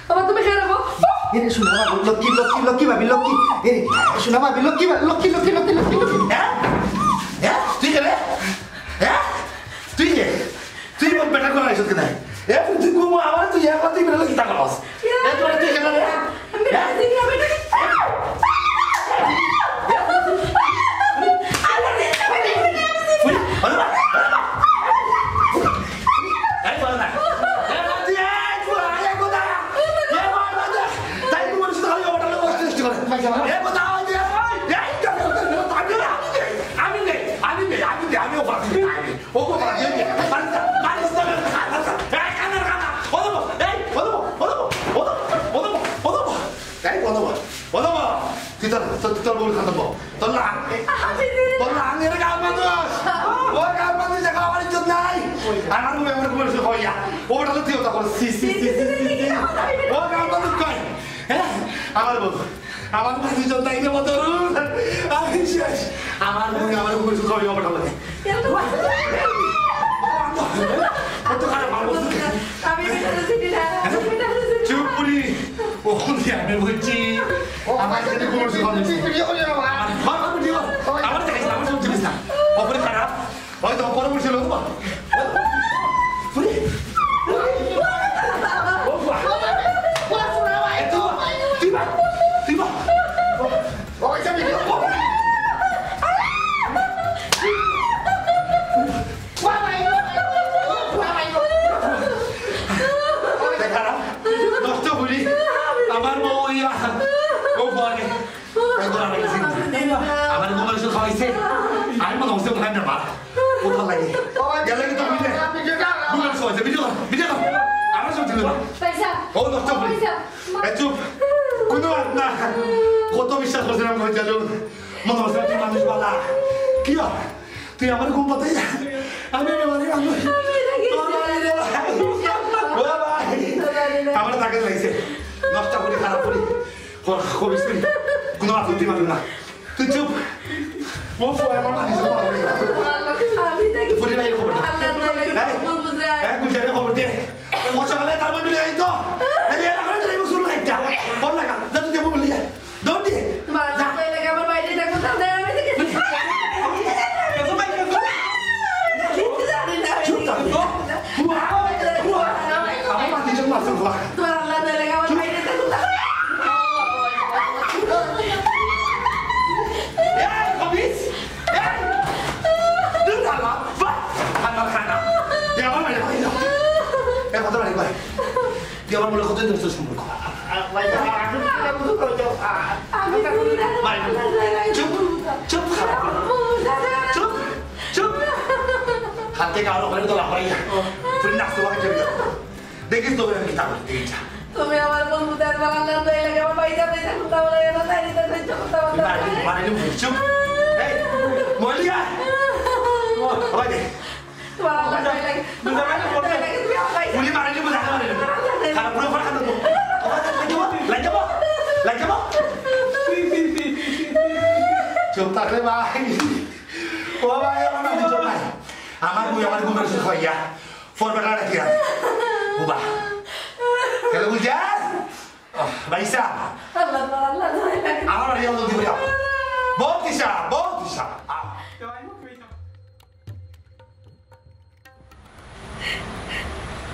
বাবা, তুমি খেয়ে রাখো। এরে, শোনা বাবা, লক্ষ্মী, লক্ষ্মী, লক্ষ্মী ভাবি, লক্ষ্মী। এরে, শোনা ভাবি, লক্ষ্মী ভাবি, লক্ষ্মী, লক্ষ্মী, লক্ষ্মী, লক্ষ্মী, লক্ষ্মী। হ্যাঁ? হ্যাঁ? তুই কে রে? হ্যাঁ? তুই কে? তুই আমার বেটা করে আইসত কেনে? এ, তুই ঘুমো, আমার তুই এক রাতে বেটা কিতা করস? এ, তোরা তুই কেন রে? আমি হ্যাঁ? রাজি না, বেটা। এই, বলো না। এ, বাদ দে, এই, বলো না। এ, বাদ দে, এই, বলো না, এই, কথা। এ, বাদ দে। তাই তোমার সাথে খালি ওটা লোক কষ্ট করে। এ, কথা, ওই যে, এই, আমি নেই, আমি নেই, আমি নেই, আমি নেই, আমি নেই, আমি নেই, আমি নেই। ও বাবা, এই যে, মারিস না, মারিস না, মারিস না। এই, কানের কানা। ও বাবা, এই, ও বাবা, ও বাবা, ও বাবা, ও বাবা, ও বাবা। এই, ও বাবা, ও বাবা। তুই তোর, তোর, তোর বউর কথা বল। তোর লাং, তোর লাং এর গাল মানুষ। ও গাল মানুষ, দেখো, আমার ইজ্জত নাই। আমার বউ, আমার বউ, সে কইয়া। ও বেটা, তুই ওটা বল। সি, সি, সি, সি, সি, সি। ও গাল মানুষ কই? হ্যাঁ? আমার বউ। আমার কাছে যত আইলে মতো রুল, আমি শেষ। আমার মুখে আমার উপরে শুধু আমি অপটা বলে। কত খারাপ আমার বলতে। আমি এটা বুঝি না, আমি এটা বুঝি না। চুপ করি। ও, আমি বলছি। আমার কাছে কোনো কিছু বলেনি। আমার, আমার, আমার দেখিস না, আমার সব জিনিস না। অপরে খারাপ। হয়তো পরবর্তী লোক বা। ওরে। ও বা। এত তো ভাই না, মার। কোথা লাগে? গেলে কি তো ভিডিও? ভিডিও কর, ভিডিও কর। আমরা সব ছিল। পয়সা। ও, নষ্ট করি। পয়সা। এ, চুপ। কোনো মাত না। কত বিশ্বাস করছিলাম, ভাই, জানো? মনে হচ্ছে তুই মানুষ বালা। কি হয়? তুই আমার ঘুম পাতে যা। আমি রে, আমি, আমি। তোর বাড়ি রে, ভাই। ও, ভাই। আমার তাকে লাগছে। নষ্ট করি, খারাপ করি। ক-, করিস তুই। কোনো আপত্তি মানবে না। তুই চুপ। ও, ও, আমার মাথা নিচে পড়ে। আমি তাকে ফুলি ভাই খবর দে। আল্লাহ তাআলা এই, কবুল বুঝায়। এই, গুলজারের খবর দে। ও সকালে তার মধ্যে এই তো। এই, এই, আমার তো এই মুসুর লাইটটা। ফোন লাগা। যা তুই দেবো বলি যা। দৌড় দিয়ে। তোমার আল্লাহ তাআলা লাগে আমার বাইরে দেখো, তাহলে আমি দেখে কিচ্ছু জানি না। চুপ থাক। আমার মাথা নিচে মারছে, বাবা। তোমার আল্লাহ তাআলা লাগে আমার বাইরে দেখো, তাহলে এই, খবিস! এই! দূর হ, বাবা! বাহ! আমার খানা! তুই আমার বাড়ি বাড়ি যা। এ, কত বাড়ি বাড়ি? তুই আমার বলে কত দূর তোর সম্পর্ক? আমি বাড়ি। চুপ, চুপ, খারাপ। চুপ, চুপ। হাত থেকে আরো ওখানে তো লাফাই যা। তুই নাচতে পারে কেউ যা। দেখিস তো আমি কিতা করতে এই যা। তুমি আমার বন্ধু, তার বাবা আল্লাহ তো এই লাগে, আমার ভাই যাবে, যা কথা বলে, এবার তাই নিতে ধৈর্য কথা বলতে পারে। মারিলে বুঝছো? এই, মলিয়া! ওই দে। তোমার আল্লাহ তো এই লাগে। বুঝা গেল? তুমি আমার ভাই উনি মারিলে বুঝা গেল। খারাপ পুরো ফাঁকা দেবো। ওখানে লাগিয়ে বল, লাগিয়ে বল, লাগিয়ে বল। চুপ থাকলে ভাই। ও ভাই, আমার নাম দিচ্ছ ভাই। আমার বই, আমার ঘুমের ওষুধ খাইয়া। ফোন বেটা রাখি আর। বুবা। হ্যালো, গুলজার? আহ, ভাইসা। আল্লাহ, আল্লাহ, আল্লাহ। আমার বাড়ি আলো দিব। বলতিসা, বলতিসা। আহ।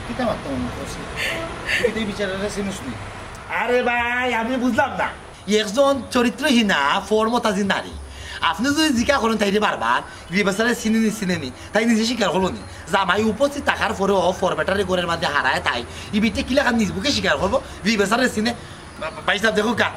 কিতা মারতে মনে করছে? তুই তো এই বিচারটা চিনিস নি। আরে ভাই, আমি বুঝলাম না। একজন চরিত্রহীনা, ফরমতাজি নারী। আপনি যদি জিকা করেন তাইরে বারবার, বিবেচারে চিনে নি, চিনে নি, তাই নিজে স্বীকার করলো নি। জামাই উপস্থিত থাকার পরেও ফরবেটারে ঘরের মাঝে হারায় তাই, ই বিটে কিলা খান নিজ বুকে স্বীকার করবো, বিবেচারে চিনে। বা-, ভাই সাহেব, দেখো কা,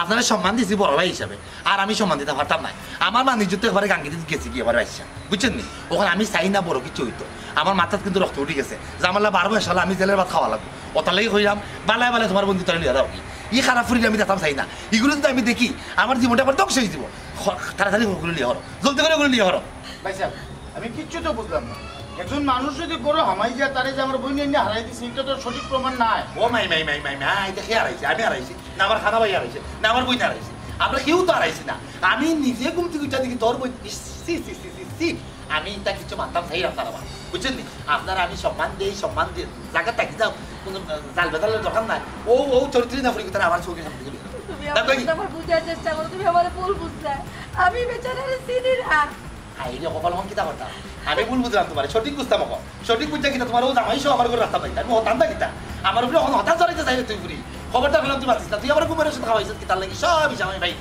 আপনারে সম্মান দিছি বড় ভাই হিসাবে, আর আমি সম্মান দিতে পারতাম না। আমার মান ইজ্জত তো একবারে গাঙ্গিতে গেছে গিয়ে একবারে আইসা, বুঝছেন নি? ওখানে আমি চাই না বড় কিছু হইতো, আমার মাথাত কিন্তু রক্ত উঠি গেছে। জামাল্লা বারো মাস শালা আমি জেলের ভাত খাওয়া লাগবো। ওটার লাগি কইলাম, বালায় বালায় তোমার বন্ধু তারা লিয়া দাও কি? ই খারাপ ফুরিলে আমি দেখতাম চাই না। ইগুলো যদি আমি দেখি, আমার জীবনটা একবার ধ্বংস হয়ে দিব। খ-, তাড়াতাড়ি ওগুলো লিয়া হরো, জলদি করে ওগুলো লিয়া হরো। ভাই সাহেব, আমি কিচ্ছু তো বুঝলাম না। একজন মানুষ যদি গরু হামাই যায়, তারে যে আমার বইন এনে হারাই দিছে, এটা তো সঠিক প্রমাণ নাই। ও মাই, মাই, মাই, মাই, মাই, এটা কে হারাইছে? আমি হারাইছি? না আমার খানা ভাই হারাইছে? না আমার বইন হারাইছে? আমরা কেউ তো হারাইছি না। আমি নিজে ঘুম থেকে উঠা দেখি তোর বইন, ইস, সি, সি, সি, সি, সি। আমি এটা কিছু মানতাম চাইলাম না বাবা, বুঝছেন নি? আপনারা আমি সম্মান দেই, সম্মান দিয়ে জায়গা থাকি যাও, কোনো জাল বেতালের দরকার নাই। ও, ও চরিত্রই না ফুরি কোথায় আমার চোখের সামনে থেকে বেরো। তুমি তাই আমার নাকি? কথা আমার বুঝার চেষ্টা করো, তুমি আমার ভুল বুঝছো। আমি বেচারারে চিনি না। আই রে, কপাল মন কিতা করতাম? আমি ভুল বুঝলাম তোমার, সঠিক বুঝতাম এখন। সঠিক বুঝতে কিনা তোমার ও জামাই সহ আমার ঘরে রাখতাম পাইতাম, আমি হতাম না কিতা? আমার উপরে এখন হঠাৎ জড়াইতে চাইলে তুই ফুরি। খবরটা পেলাম তুই বাঁচিস না, তুই আমার ঘুমের ওষুধ খাওয়াইছিস কিতার লাগি? সব হিসাব আমি পাই।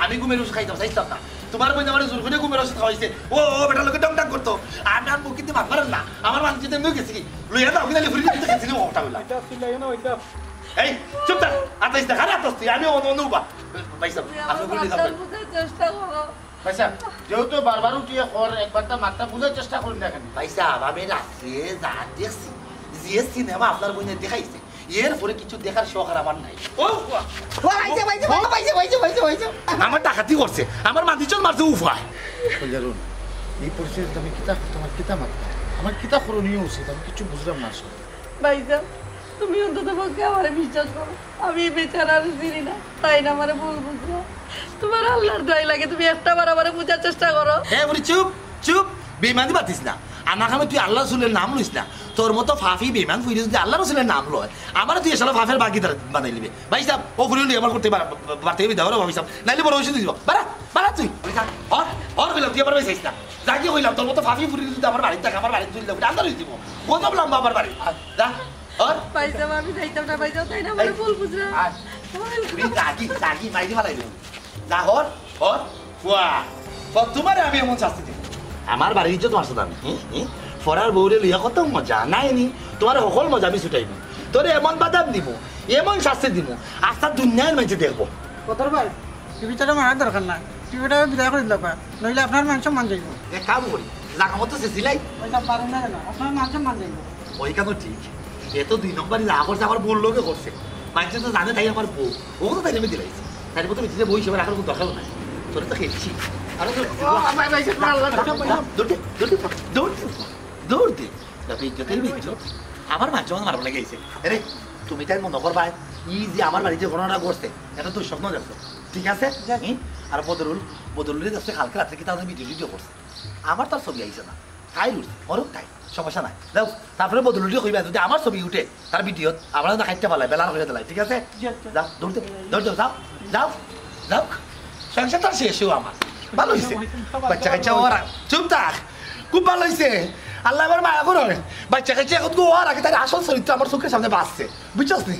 আমি ঘুমের ওষুধ খাইতাম চাইতাম না। তোমার বইন আমার জোর করে ঘুমের ওষুধ খাওয়াইছে। ও, ও, বেটার লগে ডং ডং করতো। আমি আর মুখ কিন্তু মাত মারেন না। আমার মানুষ যদি এমনিও গেছি কি? লইয়া যাও, কিন্তু ফুরি কিন্তু গেছি নি, ওটা বললাম। এটা তুই লাগে না, ওইটা। এই, চুপ থাক। আতাইস দেখ, আরে আতাস তুই, আমি অন্য, অন্য উবা। ভাই সাহেব, তুমি আপনি আমার বলে মাতটা যাবেন। বুঝার চেষ্টা করো। ভাই সাহেব, যেহেতু বারবার উঠিয়ে কর, একবার তার মাতটা বুঝার চেষ্টা করুন না কেন? ভাই সাহেব, আমি রাত্রে যা দেখছি, যে সিনেমা আপনার বইনে দেখাইছে, এর পরে কিছু দেখার শখ আর আমার নাই। ও, ও, ও, আইছে, আইছে, আইছে, আইছে, আইছে, আইছে। আমার ডাকাতি করছে, আমার মাটিচল মারছে উফায়। কইলারুন, এই পরিস্থিতিতে আমি কিতা, তোমার কিতা মাততাম? আমার কিতা করণীয় উচিত? আমি কিচ্ছু বুঝলাম না আসলে। ভাইজান, তুমি অন্তত পক্ষে আমারে বিশ্বাস করো। আমি এই বেচারারে চিনি না, তাই না আমারে ভুল বুঝছো। তোমার আল্লাহর দোয়াই লাগে, তুমি একটা বার আমারে বুঝার চেষ্টা করো। এ বুড়ি চুপ, চুপ, বেইমানি বাতিস না। আমার খানো তুই আল্লাহ রসুলের নাম লইস না। তোর মতো ফাফি বেইমান ফুইরে যদি আল্লাহ রসুলের নাম লয়, আমারে তুই এসালা ফাফের বাগিদার বানাই লিবে। ভাই সাহেব, ও ফুরি আমার করতে বার-, বার-, বাড়তে বিদায় করো, ভাই সাহেব। নাইলে বড় অসুবিধা দিব। বাড়া, বাড়া তুই। ওই থাক। হর, হর কইলাম, তুই আমার ভাই চাইস না। যা কি কইলাম, তোর মতো ফাফি ফুরি যদি আমার বাড়িতে থাকে, আমার বাড়িতে তুই লোক আন্দার হয়ে দিব। গজব লম্বা আমার বাড়ি। আর যা, হর। ভাই সাহেব, আমি যাইতাম না, ভাই সাহেব, তাই না, আমারে এই, ভুল বুঝরা। আর তুই রাগি, রাগি, মাইরে ফালাই দিব। যা হর, হর, ফুয়া, ফুয়া, তোমারে আমি এমন শাস্তি দিব। আমার বাড়ির ইজ্জত মারছো তো আমি, হুম, হুম? ফরার বউরে লইয়া কত মজা, নাই নি? তোমার হকল মজা আমি ছুটাইব। তোরে এমন বাদাম দিব, এমন শাস্তি দিব, আস্তা দুনিয়ার মাঝে দেখবো। কতর ভাই, তুই বিচারে মারার দরকার না। এবারে বিদায় করি দিলাম, নইলে আপনার মান সম্মান যাইব। এক কাম করি, জাগা মতো শেষিলাই। ওইটা পারেন না কেন? আপনার মান সম্মান যাইব। ওইখানে ঠিক। এ তো দুই নম্বরই যা করছে, আমার বউর লগে করছে। মাইনষে তো জানে তাই আমার বউ। ও তো তাই আমি দিলাইছি। তাই মতো বেটিরে বউ হিসেবে রাখার কোনো দরকার নাই। তোরে তো খেলছি। আরে তো ও, ভাই, ভাই, ভাই, ভাই, ভাই। দৌড় দে, দৌড় দে, দৌড় দে, দৌড় দে। যত ইজ্জতের ইজ্জত। আমার মান সম্মান মারবার লাগি আইছে। আরে, তুমি তাই মনে করবা, ই যে আমার বাড়িত যে ঘটনাটা ঘটছে, এটা তো স্বপ্ন দেখছো। ঠিক আছে? হুম? আর বদরুল, বদরুলরে দেখছো কালকে রাত্রে কিতা ভিডিও টিডিও করছে। আমার তার ছবি আইছে না। তাই রুল, মরুক তাই। সমস্যা নাই। যাও, তারপরে বদরুলরে কইবা, যদি আমার ছবি উঠে, তার ভিডিওত, আমরা না খাইতে পারলাই, বেলার করে দিলাই, ঠিক আছে? জি, আচ্ছা। যাও, দৌড় দে, দৌড় দে, যাও, যাও, যাও। সংসার তার শেষ হইব আমার। ভালো হইছে। বাচ্চা কাচ্চা ওরা, চুপ থাক। খুব ভালো হইছে। আল্লাহ আমার মায়া করো। বাচ্চা কাচ্চা এখন তো ওর আগে তার আসল চরিত্র আমার চোখের সামনে বাঁচছে। বুঝছস নি?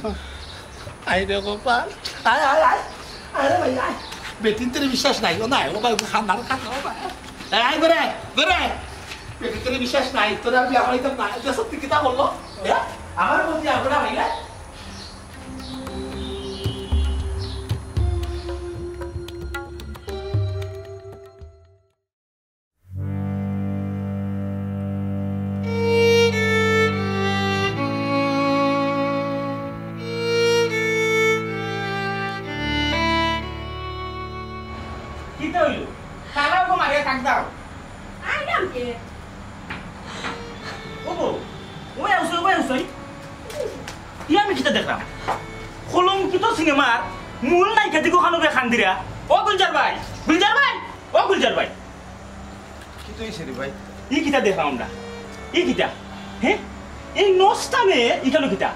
আয় রে গোপাল। আয়, আয়, আয়। আরে ভাই, আয়। বেটিন্তরে বিশ্বাস নাই, ও নাই, ও ভাই, ও খান্দার খান্দা, ও ভাই। এই, আয়, ঘরে, ঘরে। বেটিন্তরে বিশ্বাস নাই, তোরে আর বিয়া করাইতাম না। এটা সত্যি কিতা বললো? হ্যাঁ? আমার প্রতি আমরা হইলে? কিতা হইল? তারা ওগো মারিয়া থাক দাও। আইলাম কে? ওগো, ওই আউসই, ওই আউসই। ই আমি কিতা দেখলাম? কলঙ্কিত সিনেমার মূল নায়িকা দিগো খানো বে খান্দিরা। ও গুলজার ভাই, গুলজার ভাই, ও গুলজার ভাই। কিতা হইছে রে ভাই? ই কিতা দেখলাম আমরা? ই কিতা? হ্যাঁ? এই নষ্টা মেয়ে ইখানো কিতা?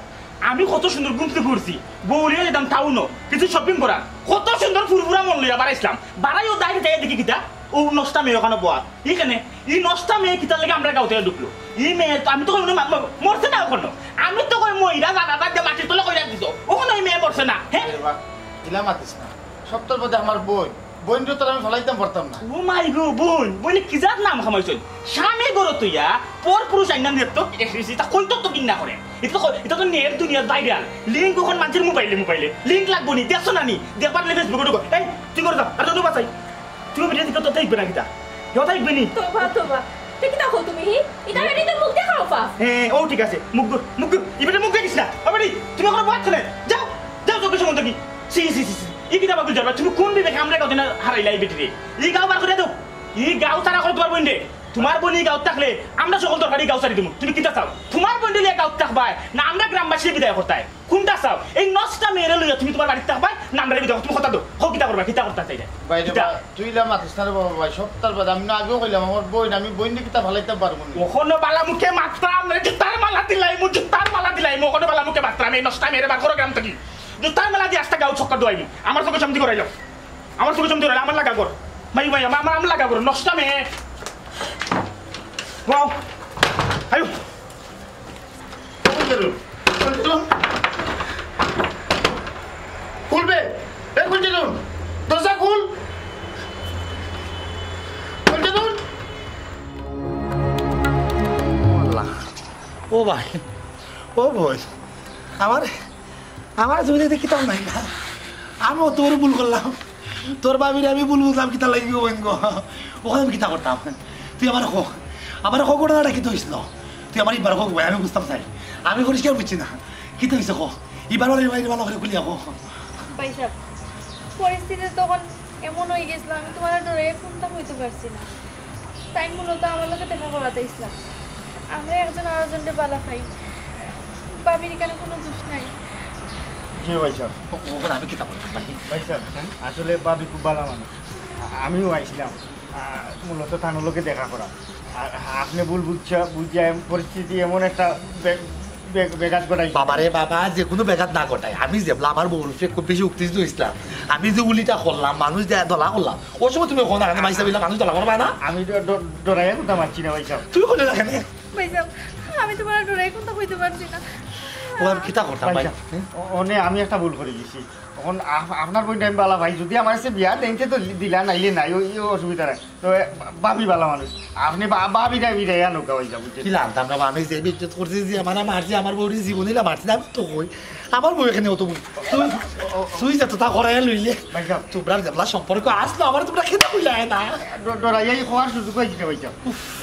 আমি কত সুন্দর ঘুম থেকে উঠছি, বউলিয়া যেতাম টাউনো, কিছু শপিং করার, কত সুন্দর ফুরফুরা মন লইয়া বাড়াইছিলাম, বাড়াইও দায় চাইয়া দেখি কিতা? ও নষ্টা মেয়ে ওখানো বওয়া। ইখানে ই নষ্টা মেয়ে কিতার লাগি আমরা গাঁওতে ঢুকলো? ই মেয়ে তো, আমি তো কই মনে মা-, ম-, মরছে না ওখানো। আমি তো কই মইরা জানাজার দিয়া মাটির তলে কইরা দিত। ওখানো ই মেয়ে মরছে না, হ্যাঁ? এ বা, ইলা মাতিস না। সপ্তাহ বাদে আমার বইন। বইনরে তো আমি ফালাইতাম পারতাম না। ও মাই গো, বইন, বইনে কি জাত নাম খামাইছইন? স্বামী ঘরো থইয়া পর পুরুষ আইনা নিয়ে তো এ-, এ-, এটা কইতো তো ঘিন্না করে। এটা তো কই-, এটা তো নেট দুনিয়ার ভাইরাল। লিংক ওখান মানষের মোবাইলে, মোবাইলে। লিংক লাগবো নি, দেখছো না নি? দেখবার লাগি Facebook-এ ঢুকো। এই, তুই করে যা, আর তো বাঁচাই। তুই বেটা দিকে তো দেখবে না কিতা? কেউ দেখবে নি? তোবা, তোবা। তুই কিতা কও তুমি, হি? ইটা বেটি তো মুখ দেখাও পা। হ্যাঁ, ও ঠিক আছে। মুখ গুর, মুখ গুর। ই বেটা মুখ দেখিস না। ও বেটি, তুমি ওখানে বাদ খেলে। যাও, যাও, চোখের সামনে থাকি। ছি, ছি, ছি, ছি। ই কিতা বাবুল জারবা, তুমি কোন বিবেকে আমরা গাঁও থেকে হারাইলা ই বেটিরে? ই গাঁও বার করে দাও। ই গাঁও তারা করে তোমার বইনরে। তোমার বইন ই গাঁও থাকলে আমরা সকল দরকারি গাঁও ছাড়ি দিমু। তুমি কিতা চাও? তোমার বইনরে লইয়া গাঁও থাকবায়, না আমরা গ্রামবাসী বিদায় করতায়? কোনটা চাও? এই নষ্টা মেয়েরে লইয়া তুমি তোমার বাড়িত থাকবায়, না আমরা বিদায় করতাম? তুমি কথা দাও। হো, কিতা করবা, কিতা করতা চাইলে? বাইরে কিতা? বা, তুই ইলা মাতিস না রে বাবা ভাই, সপ্তাহ বাদে আমি না আগেও কইলাম, আমার বইন, আমি বইনরে কিতা ফালাইতাম পারবো না। ওখানে বালা মুখে মাতরাম, জুতার মালা দিলাইমু, জুতার মালা দিলাইমু, ওখানে বালা মুখে মাতরাম, এই নষ্টা মেয়েরে বার করো গ্রাম থাকি। জুতার মালা দিয়া আস্তা গাঁও ছক্কা দোয়াইমু। আমার চোখে সামনে করাইলাম। আমার চোখে সামনে করাইলাম। আমার লাগা কর। মাই, মাই, আমার, আমার, আমার লাগা কর। নষ্টা মেয়ে। ওয়াও। আয়ো। খুলবে। এ, খুলছে তো। দরজা খুল। খুলছে তো। আল্লাহ। ও ভাই। ও ভাই। আমার আমার জমিতে দেখি তাও নাই না। আমি অত বড় ভুল করলাম। তোর ভাবিরে আমি ভুল বুঝলাম, কিতা লাগি গো বইন গো? ওখানে আমি কিতা করতাম? তুই আমারে ক। আমারে ক ঘটনাটা কিতা হইছিল? তুই আমারে ইবার ক ভাই, আমি বুঝতাম চাই। আমি পরিষ্কার বুঝছি না। কিতা হইছে ক? ইবার ওরে ভাই ভালো করে খুলিয়া ক। ভাই সাহেব, পরিস্থিতি তখন এমন হয়ে গেছিল, আমি তোমার ডরে কোনটা হইতে পারছি না। তাই মূলত আমার লগে দেখা করাতে আইছিলাম। আমরা একজন আরেকজনরে বালা পাই। ভাবির এখানে কোনো দোষ নাই। জি ভাই সাহেব। ও-, ওখানে আমি কিতা বলতাম ভাই? ভাই সাহেব, আসলে ভাবি খুব ভালো মানুষ। আ-, আমিও আইছিলাম, আ, মূলত তানোর লগে দেখা করা। আর আপনি ভুল বুঝছা, বুঝিয়া এম-, পরিস্থিতি এমন একটা বে-, বে-, বেঘাত ঘটাই। বাবারে বাবা, যে কোনো বেঘাত না ঘটায়। আমি যেবলা আমার বউর উপরে খুব বেশি উত্তেজিত হইছিলাম, আমি যে উলিটা করলাম, মানুষ যে দলা করলাম, ওই সময় তুমি ওখানে আগে মাইসা বললাম, মানুষ দলা করবা না? আমি ড-, ড-, ডরাইয়া কথা মারছি না ভাই সাহেব। তুমি কোনে রাখে না? ভাই সাহেব, আমি তোমার ডরাই কোনটা কইতে পারছি না। ও, আমি কিতা করতাম ভাই ভাই? সাহেব, ও-, অনে আমি একটা ভুল করে দিছি। অখন আপ-, আপনার বইনরে আমি বালা পাই, যুদি আমার কাছে বিয়া দেইন তে তো দিলা, নাইলে নাই, ওই, ওই অসুবিধা নাই। তো, এ, বা-, ভাবি বালা মানুষ, আপনে বা-, ভাবিরে বিদায় আনউক্কা, অইযা, বুঝছইন? কিলা আনতাম না বা, আমি যে বেইজ্জত করছি, যে আমারে মারছে, আমার বউরে জীবন দিলা মারছে, আমি তো কই, আমার বউ এখানে অত বউ। তুই, তুই যততা করাইয়া লইলে, ভাইসাব। তোমরার যেবলা সম্পর্ক আছলো, আমারে তুমরা খেতে কইলায় না। ড-, ডরাইয়া ই কওয়ার সুযোগ পাইছি না, ভাইসাব।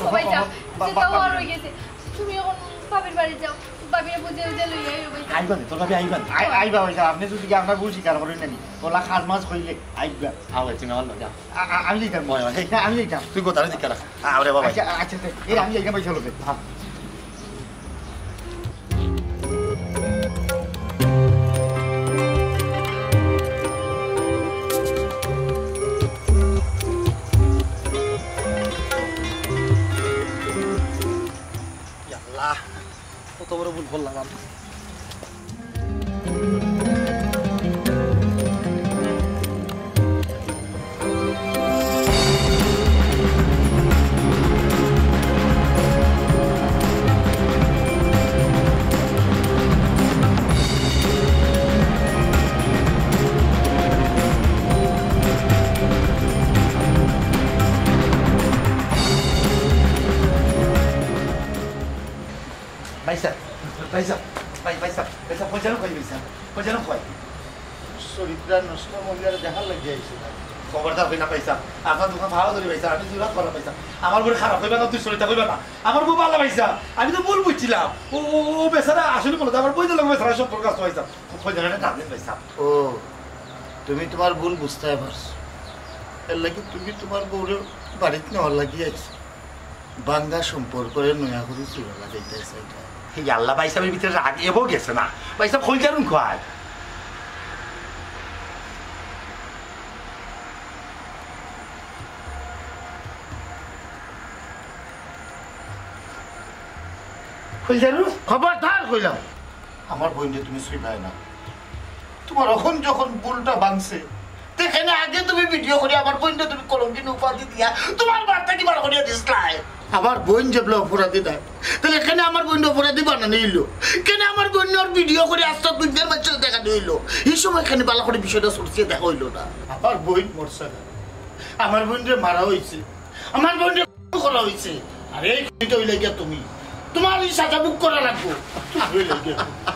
ও ভাইসাব, বা-, বা-, যেতা অওয়ার অইগেছে। তুমি অখন ভাবির বাড়ি যাও, ভাবিরে বুঝাইয়া উঝাইয়া লইয়া আইও ভাইসাব। আইবা নি, তোর ভাবি আইবা নি? আই-, আইবা ভাইসাব, আপনে যুদি কি আপনার ভুল স্বীকার করইন না নি, অলা কাজ মাজ কইলে আইবা। আও, ভাই, তুমি আমার লগে আও। আ-, আ-, আমি যাইতাম। হয়, হয়। হ্যাঁ, আমি যাইতাম। তুই গোতারে দিকে রাখ। আ, আরে বাবা। আচ্ছা, আচ্ছা, আচ্ছা। এ, আমি যাইতাম ভাইসাব লগে। হ্যাঁ। ইয়াল্লা, কত বড় ভুল করলাম আমি। ভাইসাব, ভাইসাব, ভাই, ভাইসাব, ভাইসাব, কই যাইন কই ভাইসাব? কই যাইন কই? চরিত্র নষ্ট মহিলারে দেখার লাগি আইছি না। খবরদার কইন না ভাইসাব, আপনার দুইখান পাও ধরি ভাইসাব, আমি জুরাত কইরাম ভাইসাব। আমার বউরে খারাপ কইবা না, দুশ্চরিত্রা কইবা না। আমার বউ বালা ভাইসাব, আমি তো ভুল বুঝছিলাম। ও, ও, ও বেচারা আসলে মনে হয় আমার বইনর লগে বেচারা সম্পর্ক আছে ভাইসাব। কই যাইন না, ডাকবেন ভাইসাব। ও, তুমি তুমার ভুল বুঝতায় পারছো, এরলাগি তুমি তুমার বউরে বাড়িত নেওয়ার লাগি আইছো। ভাঙ্গা সম্পর্করে নয়া করি জুড়া লাগাইতায় চাইরায়। ইয়াল্লা, ভাইসাবর ভিতরে রাগ এবো গেছে না। ভাইসাব, কইল জারুন কই? কইল জারুন? খবরদার কইলাম। আমার বইনরে তুমি ছুইবায় না। তুমার অখন যখন ভুলটা ভাঙছে, তে কেনে আগে তুমি ভিডিও করি আমার বইনরে তুমি কলঙ্কিনী উপাধি দিয়া তুমার বাড়ি থাকি বার করিয়া দিছলায়? আমার বইন যেবলা অপরাধী নায়, তাইলে কেনে আমার বইনরে অপরাধী বানানি অইলো? কেনে আমার বইনর ভিডিও করি আস্তা দুনিয়ার মাঝে দেখা দিলো? ই সময় কেনে বালা করি বিষয়টা সরষিয়া দেখা অইলো না? আমার বইন মরছে না, আমার বইনরে মারা অইছে, আমার বইনরে করা অইছে। আর এই খুনিটা অইলা গিয়া তুমি। তুমার ই সাজা ভোগ করা লাগবো। তুমি অইলা গিয়া খুনি।